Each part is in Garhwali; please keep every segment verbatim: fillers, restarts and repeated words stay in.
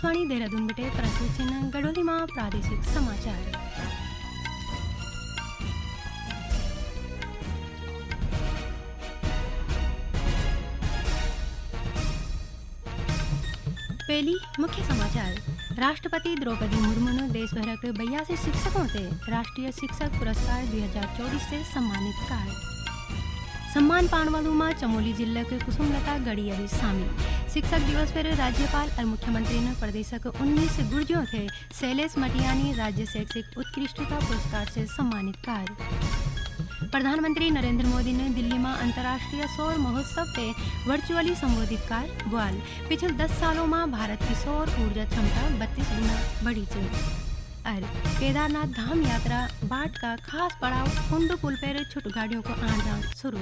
आकाशवाणी देहरादून बटे प्रस्तुत छिन गढ़वाली मा प्रादेशिक समाचार। पहली मुख्य समाचार। राष्ट्रपति द्रौपदी मुर्मू ने देश भरक बयासी शिक्षकों ते राष्ट्रीय शिक्षक पुरस्कार दुई हजार चौबीस से सम्मानित कार। सम्मान पाण वालों मा चमोली जिला के कुसुमलता गढ़िया भी शामिल। शिक्षक दिवस पर राज्यपाल और मुख्यमंत्री ने प्रदेश के उन्नीस गुर्जियों थे शैलेश मटियानी राज्य शैक्षिक उत्कृष्टता पुरस्कार से सम्मानित कार। प्रधानमंत्री नरेंद्र मोदी ने दिल्ली मा अंतर्राष्ट्रीय सौर महोत्सव ते virtually संबोधित कार बुआल। पिछले दस सालों मा भारत की सौर ऊर्जा क्षमता बत्तीस गुना बढ़ी च। अर केदारनाथ धाम यात्रा बाट का खास पड़ाव कुंडू पुल पर छुट गाड़ियों को आना जाना शुरू।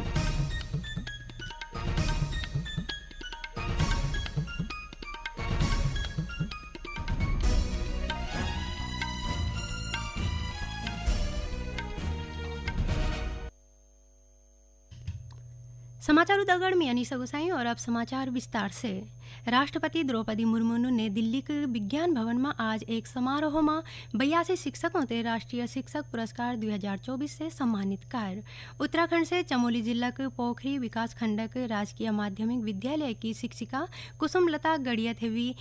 समाचार उदगड़ में अनीसा गुसाई और अब समाचार विस्तार से। राष्ट्रपति द्रौपदी मुर्मू ने नई दिल्ली के विज्ञान भवन में आज एक समारोह में बयासी शिक्षकों ते राष्ट्रीय शिक्षक पुरस्कार दुई हजार चौबीस से सम्मानित कार। उत्तराखंड से चमोली जिला के पोखरी विकास खंड के राजकीय माध्यमिक विद्यालय की शिक्षिका कुसुम लता गढ़िया थे भी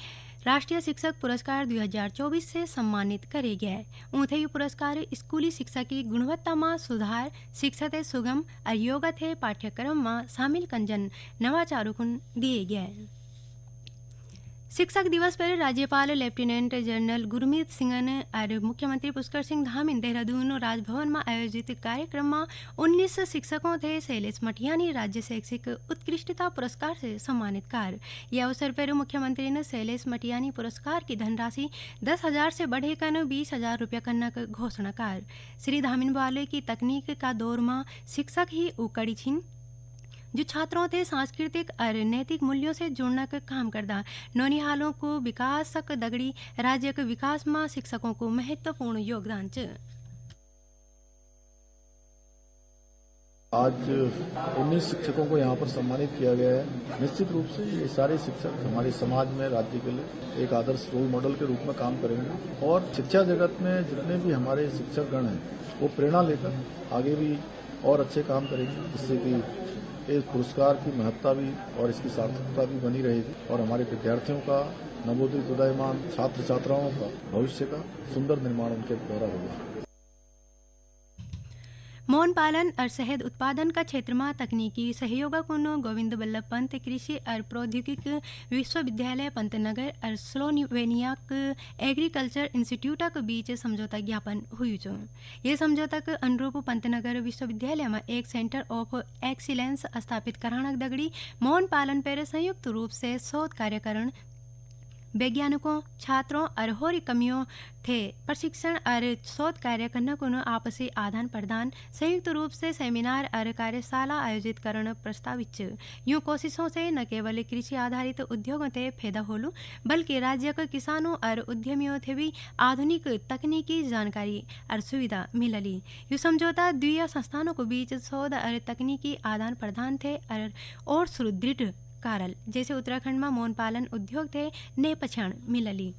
राष्ट्रीय शिक्षक पुरस्कार दुई हजार चौबीस से सम्मानित करे गए। ऊँथे यू पुरस्कार स्कूली शिक्षा की गुणवत्ता में सुधार, शिक्षा ते सुगम और योगा थे पाठ्यक्रम में शामिल कंजन नवाचारों कुन दिए गए। शिक्षक दिवस पर राज्यपाल लेफ्टिनेंट जनरल गुरमीत सिंह ने और मुख्यमंत्री पुष्कर सिंह धामी देहरादून राजभवन में आयोजित कार्यक्रम में उन्नीस शिक्षकों थे शैलेश मटियानी राज्य शैक्षिक उत्कृष्टता पुरस्कार से सम्मानित कार। ये अवसर पर मुख्यमंत्री ने शैलेश मटियानी पुरस्कार की धनराशि दस हजार से बढ़े कन बीस हजार रुपया करना का घोषणा कार। श्री धामिन बोले कि तकनीक का दौर में शिक्षक ही उ कड़ी छिन, जो छात्रों थे सांस्कृतिक और नैतिक मूल्यों से जोड़ना का काम करदा। नौनिहालों को विकास का दगड़ी राज्य के विकास में शिक्षकों को महत्वपूर्ण योगदान च। आज उन्नीस शिक्षकों को यहाँ पर सम्मानित किया गया है। निश्चित रूप से ये सारे शिक्षक हमारे समाज में, राज्य के लिए एक आदर्श रोल मॉडल के रूप में काम करेंगे और शिक्षा जगत में जितने भी हमारे शिक्षकगण हैं, वो प्रेरणा लेकर आगे भी और अच्छे काम करेंगे, जिससे कि इस पुरस्कार की महत्ता भी और इसकी सार्थकता भी बनी रहेगी और हमारे विद्यार्थियों का, नवोदित उदयमान छात्र छात्राओं का भविष्य का सुंदर निर्माण उनके द्वारा होगा। मोहन पालन और शहद उत्पादन का क्षेत्र में तकनीकी सहयोग कुन गोविंद बल्लभ पंत कृषि और प्रौद्योगिक विश्वविद्यालय पंतनगर और स्लोवेनिया के एग्रीकल्चर इंस्टीट्यूट के बीच समझौता ज्ञापन हुई च। ये समझौता के अनुरूप पंतनगर विश्वविद्यालय में एक Center of Excellence स्थापित कराना दगड़ी मोहन पालन पर संयुक्त रूप से शोध कार्य करण वैज्ञानिकों, छात्रों और होरी कमियों थे प्रशिक्षण और शोध कार्य करने को आपसी आदान प्रदान, संयुक्त रूप से सेमिनार और कार्यशाला आयोजित करण प्रस्तावित च। यूं कोशिशों से न केवल कृषि आधारित उद्योगों ते फायदा होलु, बल्कि राज्य के किसानों और उद्यमियों थे भी आधुनिक तकनीकी जानकारी और सुविधा मिलली। यू समझौता दुई संस्थानों के बीच शोध और तकनीकी आदान प्रदान थे और, और सुदृढ़ कारल, जैसे उत्तराखंड में मोहन पालन उद्योग थे नए पछाण मिलली।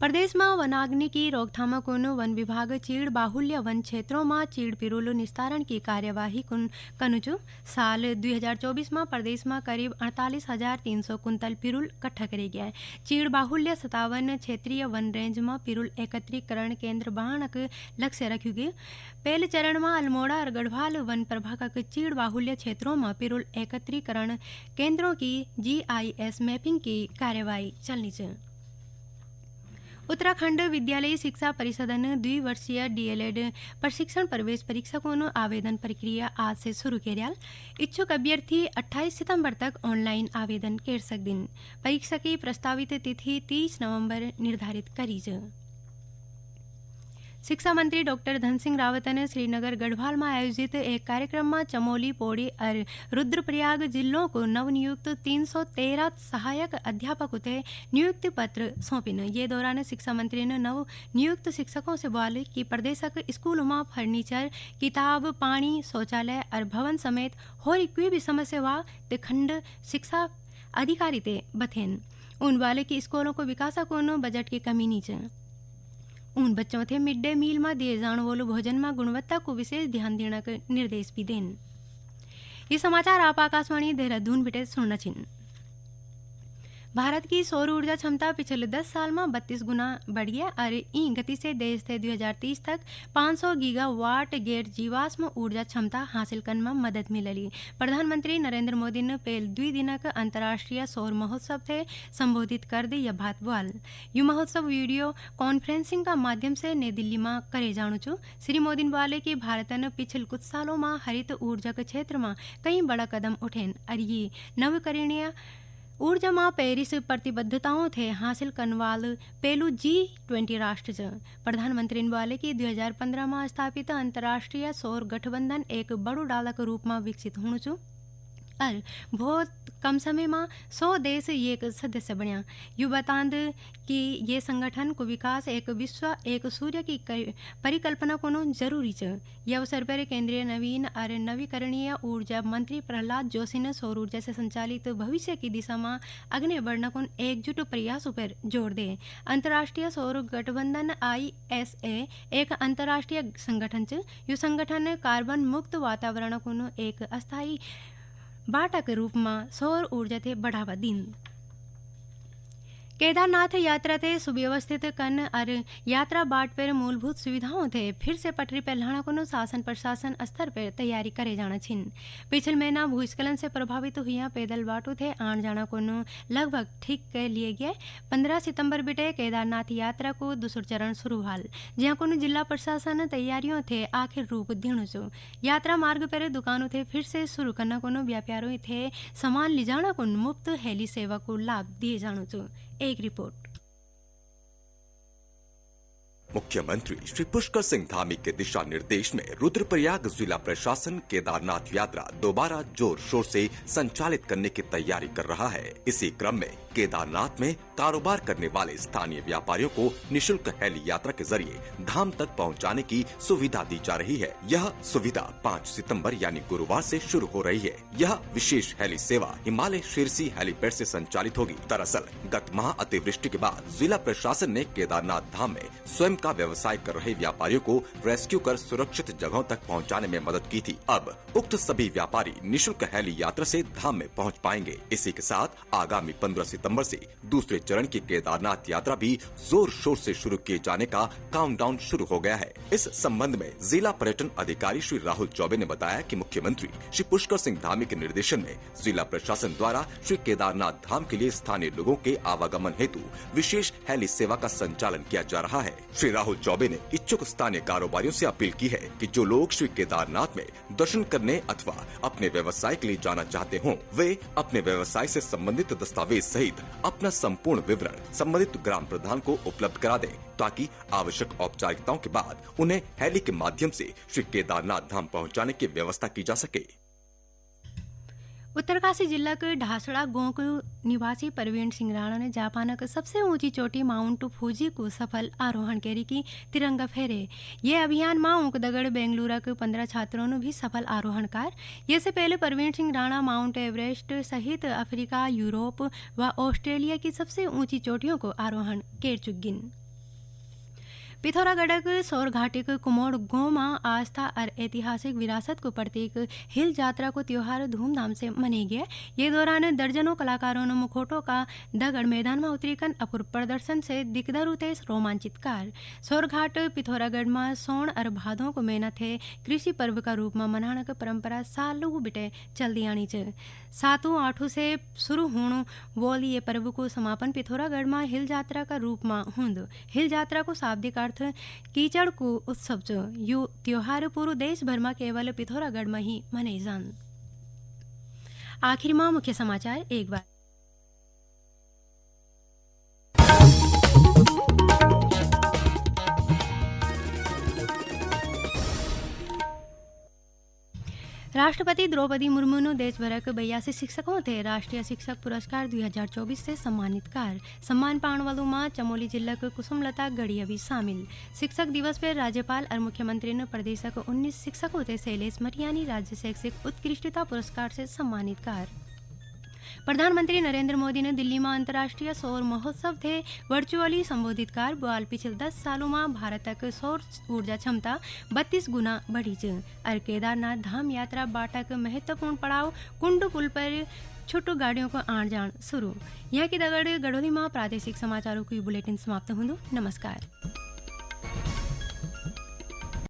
प्रदेश में वनाग्नि की रोकथाम कुन वन विभाग चीड़ बाहुल्य वन क्षेत्रों में चीड़ पिरुल निस्तारण की कार्यवाही कुन कनुचु। साल दुई हजार चौबीस में प्रदेश में करीब अड़तालीस हजार तीन सौ कुंतल पिरुल इकट्ठा करे गया है। चीड़ बाहुल्य सतावन क्षेत्रीय वन रेंज में पिरुल एकत्रीकरण केंद्र बहानक लक्ष्य रखी गई। पहले चरण में अल्मोड़ा और गढ़वाल वन प्रभाग के चीड़ बाहुल्य क्षेत्रों में पिरुल एकत्रीकरण केंद्रों की G I S mapping की कार्यवाही चलनी च। उत्तराखंड विद्यालयी शिक्षा परिषद ने द्विवर्षीय D L Ed प्रशिक्षण प्रवेश परीक्षा को आवेदन प्रक्रिया आज से शुरू करियाल। इच्छुक अभ्यर्थी अट्ठाईस सितंबर तक online आवेदन कर सकदिन। परीक्षा की प्रस्तावित तिथि तीस नवंबर निर्धारित करी च। शिक्षा मंत्री डॉक्टर धन सिंह रावत ने श्रीनगर गढ़वाल में आयोजित एक कार्यक्रम में चमोली, पौड़ी और रुद्रप्रयाग जिलों को नवनियुक्त तीन सौ तेरह सहायक अध्यापक उते नियुक्ति पत्र सौंपिन। ये दौरान शिक्षा मंत्री ने नव नियुक्त शिक्षकों से बोले कि प्रदेशक स्कूल में फर्नीचर, किताब, पानी, शौचालय और भवन समेत होरी कोई भी समस्या हुआ ते खंड शिक्षा अधिकारी ते बथेन। उन बाले कि स्कूलों को विकास को उन बजट की कमी नहीं च। उन बच्चों थे मिड डे मील मा दिए जाण वालू भोजन मा गुणवत्ता को विशेष ध्यान देना के निर्देश भी देन। ये समाचार आप आकाशवाणी देहरादून बिटे सुनना छिन। भारत की सौर ऊर्जा क्षमता पिछले दस साल में बत्तीस गुना बढ़ी है और ई गति से देश थे दो हज़ार तीस तक पाँच सौ गीगावाट गैर जीवाश्म ऊर्जा क्षमता हासिल करने में मदद मिलली। प्रधानमंत्री नरेंद्र मोदी ने पहल दुई दिनक अंतर्राष्ट्रीय सौर महोत्सव थे संबोधित कर दे यह बात बुआल। यु महोत्सव वीडियो कॉन्फ्रेंसिंग का माध्यम से नई दिल्ली में करे जाणु छु। श्री मोदी ने बोले कि भारत ने पिछले कुछ सालों में हरित ऊर्जा के क्षेत्र में कई बड़ा कदम उठेन और ये नवीकरणीय ऊर्जा मा पेरिस प्रतिबद्धताओं थे हासिल करने वाल पेलू जी ट्वेंटी राष्ट्र च। प्रधानमंत्री ने बोले कि दो हज़ार पन्द्रह मा स्थापित अंतर्राष्ट्रीय सौर गठबंधन एक बड़ू डाला के रूप मा विकसित होणु च और बहुत कम समय मा सौ देश ये एक सदस्य बण्या। यु बतांद कि ये संगठन को विकास एक विश्व एक सूर्य की करि-, परिकल्पना को जरूरी च। ये अवसर पर केंद्रीय नवीन और नवीकरणीय ऊर्जा मंत्री प्रहलाद जोशी ने सौर ऊर्जा से संचालित भविष्य की दिशा में आगे बढ़ना कुन एकजुट प्रयासों पर जोर दे। अंतर्राष्ट्रीय सौर गठबंधन, आईएसए, एक अंतर्राष्ट्रीय संगठन च। यु संगठन कार्बन मुक्त वातावरण कुन एक अस्थायी बाटा के रूप में सौर ऊर्जा थे बढ़ावा दिन। केदारनाथ यात्रा ते सुव्यवस्थित कन और यात्रा बाट पर मूलभूत सुविधाओं ते फिर से पटरी पर लाना कुनु शासन प्रशासन स्तर पर तैयारी करे जाना छिन। पिछले महीना भूस्खलन से प्रभावित हुआ पैदल बाटू थे आन जाना कुनु लगभग ठीक कर लिए गया। पन्द्रह सितंबर बिटे केदारनाथ यात्रा को दूसरा चरण शुरू हाल, जहाँ कुनु जिला प्रशासन तैयारियों थे आखिर रूप दिणु च। यात्रा मार्ग पर दुकानों थे फिर से शुरू करना कुनु व्यापारियों थे सामान ले जाना कुन मुफ्त हेली सेवा को लाभ दिए जाणु च। एक रिपोर्ट। मुख्यमंत्री श्री पुष्कर सिंह धामी के दिशा निर्देश में रुद्रप्रयाग जिला प्रशासन केदारनाथ यात्रा दोबारा जोर शोर से संचालित करने की तैयारी कर रहा है। इसी क्रम में केदारनाथ में कारोबार करने वाले स्थानीय व्यापारियों को निशुल्क हेली यात्रा के जरिए धाम तक पहुंचाने की सुविधा दी जा रही है। यह सुविधा पाँच सितंबर यानी गुरुवार से शुरू हो रही है। यह विशेष हेली सेवा हिमालय शीर्षी हेलीपैड से संचालित होगी। दरअसल गत माह अतिवृष्टि के बाद जिला प्रशासन ने केदारनाथ धाम में स्वयं का व्यवसाय कर रहे व्यापारियों को रेस्क्यू कर सुरक्षित जगहों तक पहुंचाने में मदद की थी। अब उक्त सभी व्यापारी निशुल्क हेली यात्रा से धाम में पहुंच पाएंगे। इसी के साथ आगामी पन्द्रह सितंबर से दूसरे चरण की केदारनाथ यात्रा भी जोर शोर से शुरू किए जाने का काउंटडाउन शुरू हो गया है। इस संबंध में जिला पर्यटन अधिकारी श्री राहुल चौबे ने बताया कि मुख्यमंत्री श्री पुष्कर सिंह धामी के निर्देशन में जिला प्रशासन द्वारा श्री केदारनाथ धाम के लिए स्थानीय लोगों के आवागमन हेतु विशेष हेली सेवा का संचालन किया जा रहा है। श्री राहुल चौबे ने इच्छुक स्थानीय कारोबारियों से अपील की है कि जो लोग श्री केदारनाथ में दर्शन करने अथवा अपने व्यवसाय के लिए जाना चाहते हों, वे अपने व्यवसाय से संबंधित दस्तावेज सहित अपना संपूर्ण विवरण संबंधित ग्राम प्रधान को उपलब्ध करा दें, ताकि आवश्यक औपचारिकताओं के बाद उन्हें हेली के माध्यम से श्री केदारनाथ धाम पहुंचाने की व्यवस्था की जा सके। उत्तरकाशी जिला के ढासड़ा गांव के निवासी प्रवीण सिंह राणा ने जापान के सबसे ऊंची चोटी माउंट फूजी को सफल आरोहण करी की तिरंगा फहरे। ये अभियान मा ऊंक दगड़ बेंगलुरु के पन्द्रह छात्रों ने भी सफल आरोहण कार। ये से पहले प्रवीण सिंह राणा माउंट एवरेस्ट सहित अफ्रीका, यूरोप व ऑस्ट्रेलिया की सबसे ऊंची चोटियों को आरोहण कर चुकिन। पिथौरागढ़ के सौरघाटी के कुमोड़ गांव में आस्था और ऐतिहासिक विरासत को प्रतीक हिल जात्रा को त्योहार धूमधाम से मनाया गया। ये दौरान दर्जनों कलाकारों ने मुखौटों का दगड़ मैदान में उतरी कन अपूर्व प्रदर्शन से दिकदारू ते रोमांचित कार। सौरघाट पिथौरागढ़ में सोण और भादों को मेहनत है कृषि पर्व का रूप में मनाने की परंपरा सालों बिटे चलती आनी च। सातों आठों से शुरू होण वाली ये पर्व को समापन पिथौरागढ़ में हिल जात्रा का रूप में हुंद। हिल जात्रा को शाब्दिक अर्थ कीचड़ को उत्सव च। यो त्योहार पूरे देश भर में केवल पिथौरागढ़ में ही मनाई जान। आखिर में मुख्य समाचार एक बार। राष्ट्रपति द्रौपदी मुर्मू ने देश भर के बयासी शिक्षकों थे राष्ट्रीय शिक्षक पुरस्कार दो हज़ार चौबीस से सम्मानित कार। सम्मान पाने वालों में चमोली जिला के कुसुमलता गढ़िया भी शामिल। शिक्षक दिवस पर राज्यपाल और मुख्यमंत्री ने प्रदेश के उन्नीस शिक्षकों थे शैलेश मटियानी राज्य शैक्षिक उत्कृष्टता पुरस्कार से सम्मानित कार। प्रधानमंत्री नरेंद्र मोदी ने दिल्ली में अंतर्राष्ट्रीय सौर महोत्सव थे वर्चुअली संबोधित कर बोआल, पिछले दस सालों में भारत तक सौर ऊर्जा क्षमता बत्तीस गुना बढ़ी च। और केदारनाथ धाम यात्रा बाटक महत्वपूर्ण पड़ाव, कुंड पुल पर छोटो गाड़ियों को आण जाण शुरू। यहाँ की दगड़ गढ़ोली में प्रादेशिक समाचारों की बुलेटिन समाप्त हुंदु। नमस्कार।